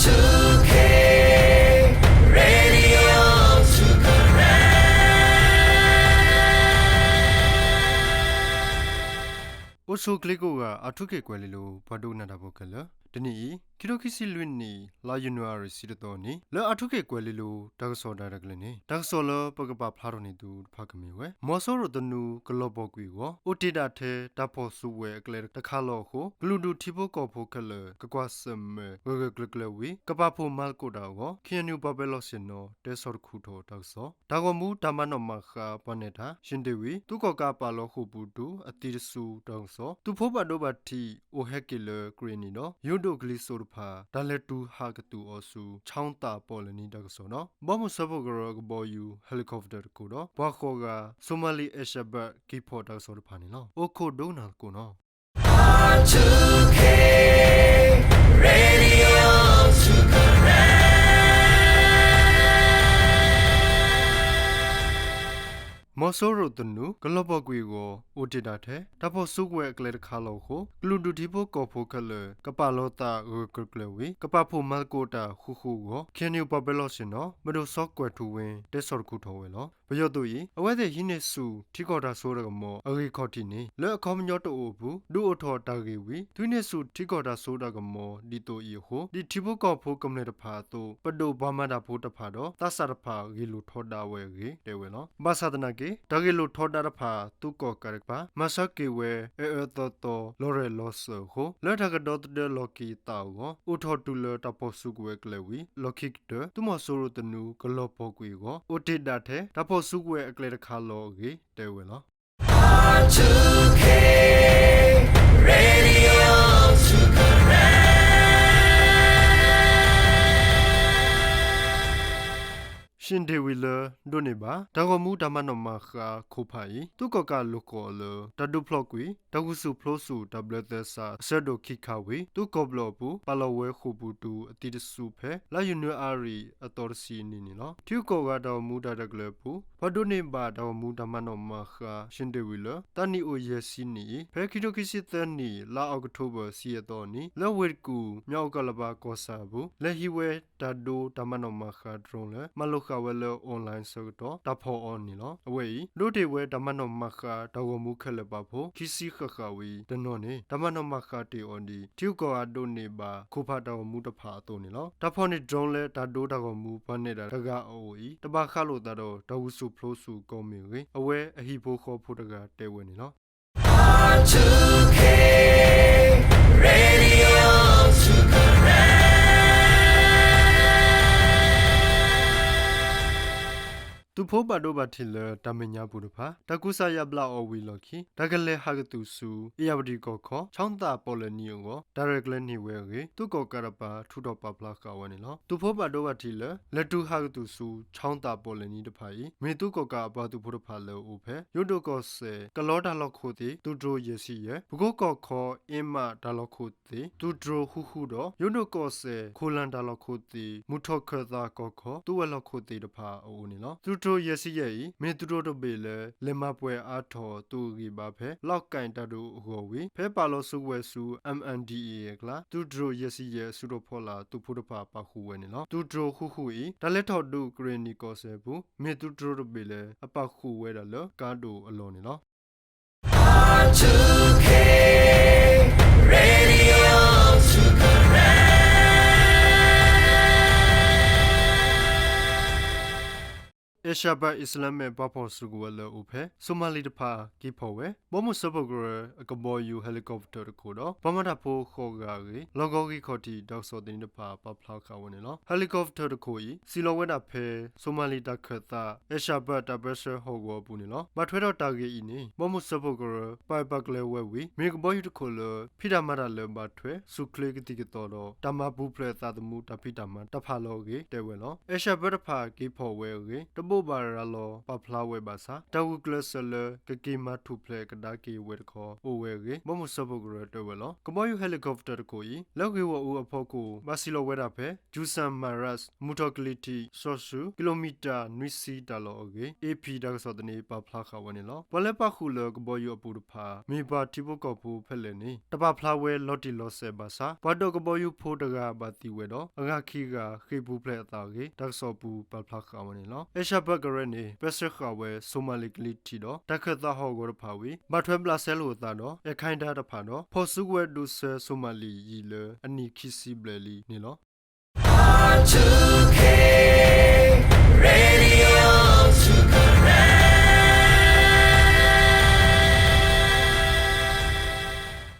two K Radio two Karen. အိၣ်ဆူၣ်ချ့ကိးဂၤ အၣ်ထူခ့ၣ်ကွဲၤလ့လိၤ ပှၤဒိကနၣ်တၢ်ဖိခဲလၢာ်, တနံၤအံၤ ခံထိခံဆံလွံၢ်နံၣ် လါယနူၤအါရံၤ ဆံတသီနံၤ လၢအၣ်ထူခ့ၣ်ကွဲၤလ့လိၤ တၢ်ကစီၣ်တၢ်ရဲၣ်တၢ်ကျဲၤန့ၣ် တၢ်ကစီၣ်လၢပကပာ်ဖျါထီၣ်န့ၢ်သုတဖၣ်ကမ့ၢ်ဝဲ မီၤစိရိၤသနူကလီၤပှီၢ်ကွံာ်အဂီၢ် အိၣ်တ့ၢ်ဒၣ်ထဲတၢ်ဖီၣ်စုကဝဲၤအကျဲတခါလီၤအဃိ ကလုာ်ဒူၣ်ထံဖိကီၢ်ဖိခဲလၢာ် ကကွၢ်ဆၢၣ်မဲာ်ဂၢၢ်ဂၢၢ်ကျၢၤကျၢၤဝံၤ ကပာ်ဖှိၣ်မၤသကိးတၢ်အဂီၢ် ခ့ၣ်အဲၣ်ယူၣ် ပှၤပၢၤလီၢ်ဆ့ၣ်နီၤ တဲဆီၣ်တခူထီၣ်တၢ်ကစီၣ်, တၢ်ဂီၤမူတၢ်မၤနီၣ်မၤဃါပှၤနဲၣ်တၢ် ယ့ၣ်တ့ၢ်ဝံၤ သုးကီၣ်ကးပာ်လီၤဃိာ်ပူၤတုၤ အသံတစူတၢ်ကစီၣ်, သုးဖိဘၣ်ဒိဘၣ်ထံးအိၣ်ဟဲက့ၤလၢကရ့ၣ်နံၤဒီး ယိၣ်ဒိၣ်ကလံၤစိးတဖၣ် တၢ်လဲၤတုၤဟးကသူၣ်အီၤဆူ ခၠီသးပီၣ်လဲၣ်နံၤတၢ်ကစီၣ်ဒီး ဘီမုၢ်စၢဖှိၣ်ကရၢကဘီယူၤ helicopter တခိၣ်ဒီး ပှၤဃိးဂၤ Somali Al-Shabaab က့ၤဖီၣ်တၢ်ကစီၣ်တဖၣ်န့ၣ်လီၤ. အိၣ်ခိးဒိကနၣ်သကိးနီၤ. R two K Radio two Karen. မီၤစိရိၤသနူ ကလီၤပှီၢ်ကွံာ်အဂီၢ် အိၣ်တ့ၢ်ဒၣ်ထဲ တၢ်ဖီၣ်စုကဝဲၤအကျဲတခါလီၤအဃိ ကလုာ်ဒူၣ်ထံဖိကီၢ်ဖိခဲလၢာ် ကပာ်လီၤသးဂၢၢ်ဂၢၢ်ကျၢၤကျၢၤဝံၤ ကပာ်ဖှိၣ်မၤသကိးတၢ်ဃူဃူအဂီၢ် ခ့ၣ်အဲၣ်ယူၣ် ပှၤပၢၤလီၢ်ဆ့ၣ်နီၤ မဒိၣ်စီၤကွဲၤထူဝ့ တဲဆီၣ်တခူထီၣ်ဝဲလီၤ. ပယီၤသုးအံၤ အဝဲသ့ၣ်ဟံးန့ၢ်ဆူၣ်ထံကီၢ်တၢ်စိတၢ်ကမီၤအဂ့ၢ်ခီၣ်ထံးန့ၣ် လၢအခီပညီတအိၣ်အပူၤ ဒုးအိၣ်ထီၣ်တၢ်ဂ့ၢ်ဝံၤ သုးဟံးန့ၢ်ဆူၣ်ထံကီၢ်တၢ်စိတၢ်ကမီၤဒ်သိးအံၤအဃိ ဒ်ထံဖိကီၢ်ဖိကမျၢၢ်တဖၣ်အသိး ပဒိၣ်ပှၤမၤတၢ်ဖိတဖၣ်ဒီး သးစၢ်တဖၣ်ဂ့ၢ်လိာ်ထီဒါဝဲအဂ့ၢ်တဲဝဲလီၤ. ဘၣ်ဆၣ်သနာ်က့ တၢ်ဂ့ၢ်လိာ်ထီဒါတဖၣ် သုးကီၣ်ကးတကပၤ မၤဆၢက့ၤဝဲ အၢၣ်အၢသီသီ လီၤရဲၣ်လီၤစၢၤအဃိ လၢတၢ်ကဒီသဒၢလီၤက့ၤသးအဂီၢ် အိၣ်ထီၣ်တုၤလၢတၢ်ဖီၣ်စုကဝဲၤကျဲဝံၤ လီၢ်ခံကတၢၢ် သုးမီၤစိရိၤသနူကလီၤပှီၢ်ကွံာ်အဂီၢ် အိၣ်တ့ၢ်ဒၣ်ထဲ တၢ်ဖီၣ်စုကဝဲၤအကျဲတခါလီၤအဂ့ၢ်တဲဝဲလီၤ. R two K Radio two Karen. ယ့ၣ်တ့ၢ်ဝံၤလၢ ဒိးန့ၢ်ဘၣ် တၢ်ဂီၤမူတၢ်မၤနီၣ်မၤဃါခိၣ်ဖးအံၤ သုးကီၣ်ကးလိာ်ကွီၢ်အီၤလၢ တၢ်ဒုးဖျီကွံာ် တၢ်ဂုာ်ဆူၣ်ပျိဆူၣ်တၢ်ဘျၢသဲစးအဆၢဒိၣ်ခံခါဝံၤ သုးကီၢ်ဘျီၣ်အပူၤ ပာ်လီၤဝဲဃိာ်ပူၤတုၤအသံတစူဖဲ လါယနူၤအါရံၤအသီတဆံနံၤန့ၣ်လီၤ. ထံဂုၤကီၢ်ဂၤတၢ်ဂီၤမူတၢ်ရဲၣ်တၢ်ကျဲၤအပူၤ ပှၤဒိးန့ၢ်ဘၣ်တၢ်ဂီၤမူတၢ်မၤနီၣ်မၤဃါ ယ့ၣ်တ့ၢ်ဝံၤလၢ သးနံၣ်အိၣ်ယဲၢ်ဆံနံၣ်အံၤ ဖဲခံထိခံဆံသၢနံၣ် လါအီးကထိဘၢၣ် ဆံယဲၢ်သီအနံၤ လၢဝ့ၢ်တကူၣ် မၠၣ်အူကီၢ်လပၤကီၢ်ဆၣ်အပူၤ လဲၤဟံးဝဲတၢ်ဒိတၢ်မၤနီၣ်မၤဃါ drone လၢ မၤလိာ်ဃာ်ဝဲလၢ online ဆၢကတီၢ် တၢ်ဖီၣ်အီၤန့ၣ်လီၤ. အဝဲအံၤ ဒိးတ့ၢ်ဝဲတၢ်မၤနီၣ်မၤဃါတၢ်ဂီၤမူခဲလၢာ်ပာ်ဖှိၣ် ခံဆံဃၣ်ဃၣ်ဝံၤတနီၤန့ၣ် တၢ်မၤနီၣ်မၤဃါတ့ၢ်အီၤဒ် ထံဂုၤကီၢ်ဂၤဒိးန့ၢ်ဘၣ်ခိၣ်ဖးတၢ်ဂီၤမူတဖၣ်အသိးန့ၣ်လီၤ. တၢ်ဖီၣ်န့ၢ် drone လၢတၢ်ဒိတၢ်ဂီၤမူပှၤနဲၣ်တၢ်တဂၤအအိၣ်အံၤ တဘၣ်ဃးလိာ်သးဒီး တၢ်ဂုာ်ဆူၣ်ပျိဆူၣ်ကီၢ်မ့ၢ်ဂ့ၤ အဝဲအဟံၣ်ဖိဃီဖိတဂၤတဲဝဲန့ၣ်လီၤ. R two K Radio two Karen. သုးဖိဘၣ်ဒိဘၣ်ထံးလၢတၢ်မဲာ်ညါပူၤတဖၣ် တၢ်ကူစါယါဘျါအီၤဝံၤအလီၢ်ခံ တၢ်ကလဲၤဟးကသူၣ်ဆူ အ့ၣ်ယၣ်ဝတံၣ်ကီၢ်ခီ ခၠီသးပီၣ်လဲၣ်နံၤအဂီၢ် တၢ်ရဲၣ်ကျဲၤန့ၢ်ဝဲအဂ့ၢ် သုးကီၣ်ကးတကပၤ ထုးထီၣ်ပာ်ဖျါဃာ်ဝဲန့ၣ်လီၤ. သုးဖိဘၣ်ဒိဘၣ်ထံးလၢ လဲၤတုၤဟးကသူၣ်ဆူ ခၠီသးပီၣ်လဲၣ်နံၤတဖၣ်အံၤ မ့ၢ်သုးကီၣ်ကးအပှၤသုးဖိတဖၣ်လၢအအိၣ်ဖဲ ယိၣ်ဒိၣ်ကီၢ်စဲၣ် ကလီတၢ်လီၢ်ခိၣ်သ့ၣ် သုးတြိၤယဲၢ်ဆံယဲၢ်, ပကိကီၢ်ခီ အ့မးတၢ်လီၢ်ခိၣ်သ့ၣ် သုးတြိၤဃုဃုဒီး ယိၣ်ဒိၣ်ကီၢ်စဲၣ် ခိၣ်လၣ်တၢ်လီၢ်ခိၣ်သ့ၣ် မုၢ်ထီၣ်ခၢၣ်သးကီၢ်ခီ သုးဝဲၤလီၢ်ခိၣ်သ့ၣ်တဖၣ်အအိၣ်န့ၣ်လီၤ. သုးတြိၤယဲၢ်ဆံယဲၢ်အံၤ မ့ၢ်သုးတြိၤတဘ့ၣ်လၢ လဲၤမၤပှဲၤအါထီၣ်သုးအဂံၢ်ဘါဖဲ လီၣ်ကၣ်တၢ်ဒုးအဂီၢ်ဝံၤ ဖဲပာ်လီၤစုကဝဲၤဆူ M N D A A အကျါ သုးတြိၤယဲၢ်ဆံယဲၢ်အစုတီၤဖီလာ်သုးဖိတဖၣ်ပာ်ဃုာ်ဝဲန့ၣ်လီၤ. သုးတြိၤဃုဃုအံၤ တၢ်လဲၤထီၣ်ဒုးကရ့ၣ်နံၣ်ကီၢ်စဲၣ်အပူၤ မ့ၢ်သုးတြိၤတဘ့ၣ်လၢ အပာ်ဃုာ်ဝဲဒၣ်လၢကါဒိၣ်အလီၢ်န့ၣ်လီၤ. R two K Radio two Karen. အ့ၣ်ရှၢၣ်ဘၢၣ် အံၣ်စလၢမဲာ်ပှၤဖီၣ်စုကဝဲၤလၢအအိၣ်ဖဲ စိၤမၤလံတဖၣ်က့ၤဖီၣ်ဝဲ ဘီမုၢ်စၢဖှိၣ်ကရၢ အကဘီယူၤ helicopter တခိၣ်ဒီး ပှၤမၤတၢ်ဖိဃိးဂၤအဂ့ၢ် လီၢ်ကဝီၤဂံၢ်ခီၣ်ထံး တၢ်ကစီၣ်သန့တဖၣ်ပာ်ဖျါဃာ်ဝဲန့ၣ်လီၤ. helicopter တခိၣ်အံၤ စံၣ်လီၤဝဲဒၣ်ဖဲ စိၤမၤလံတၢ်ခၢၣ်သး အ့ၣ်ရှၢၣ်ဘၢၣ်တၢ်ပၢဆှၢဟီၣ်ကဝီၤအပူၤန့ၣ်လီၤ. ဘၣ်ထွဲဒီးတၢ်ဂ့ၢ်အံၤန့ၣ် ဘီမုၢ်စၢဖှိၣ်ကရၢ ပာ်ဂၢၢ်ပာ်ကျၢၤဝဲဝံၤ မ့ၢ်ကဘီယူၤတခိၣ်လၢ ဖံးတၢ်မၤတၢ်လၢဘၣ်ထွဲ ဆူၣ်ချ့ကသံၣ်ကသီဒီး တၢ်မၤပူၤဖျဲးသးသမူတၢ်ဖံးတၢ်မၤတဖၣ်လီၤအဂ့ၢ် တဲဝဲလီၤ. အ့ၣ်ရှၢၣ်ဘၢၣ်တဖၣ်က့ၤဖီၣ်ဝဲအဂ့ၢ် တဘိ ဘၣ်ရၤလီၤပာ်ဖျါဝဲဘၣ်ဆၣ် တၢ်ဂုာ်ကျဲးစၢးလၢကက့ၤမၤထူၣ်ဖျဲးကဒါက့ၤဝဲတခီ အိၣ်ဝဲအဂ့ၢ် ဘီမုၢ်စၢဖှိၣ်ကရၢတဲဝဲလီၤ. ကဘီယူၤ helicopter တခိၣ်အံၤ လၢဂ့ၢ်ဂီၢ်အူအဖီခိၣ် ဘၣ်စံၣ်လီၤဝဲဒၣ်ဖဲ Juzan Maharaj မုၢ်ထီၣ်ကလံၤထံး စီၤစုၤ ကံလိမံတၢ်နွံဆံတၢ်လီၢ်အဂ့ၢ် AP တၢ်ကစီၣ်သန့ပာ်ဖျါဃာ်ဝဲန့ၣ်လီၤ. ပှၤလၢပၣ်ဃုာ်လၢကဘီယူၤအပူၤတဖၣ် မ့ၢ်ပှၤထံဖိကီၢ်ဖိဖဲလဲၣ်န့ၣ် တပာ်ဖျါဝဲလီၤတံၢ်လီၤဆဲးဘၣ်ဆၣ် ပှၤဒိးကဘီယူၤဖိတဂၤဘၣ်သံဝဲဒီး အဂၤခံဂၤဃ့ၢ်ပူၤဖျဲးအသးအဂ့ၢ် တၢ်ကစီၣ်ပူၤပာ်ဖျါဃာ်ဝဲန့ၣ်လီၤ. အဲၣ်ရှၣ်ပၢၣ်ကရၢန့ၣ် ပၢဆှၢဃာ်ဝဲ Somali ကလံၤထံးဒီး တၢ်ခၢၣ်သးဟီၣ်ကဝီၤတဖၣ်ဝံၤ ဘၣ်ထွဲဘျးစဲလိာ်အသးဒီး Al Qaeda တဖၣ်ဒီး ဖီၣ်စုကဝဲၤဒိၣ်စၢၤ Somali ယံာ်လၢအနံၣ်ခံဆံဘျဲၣ်လံန့ၣ်လီၤ.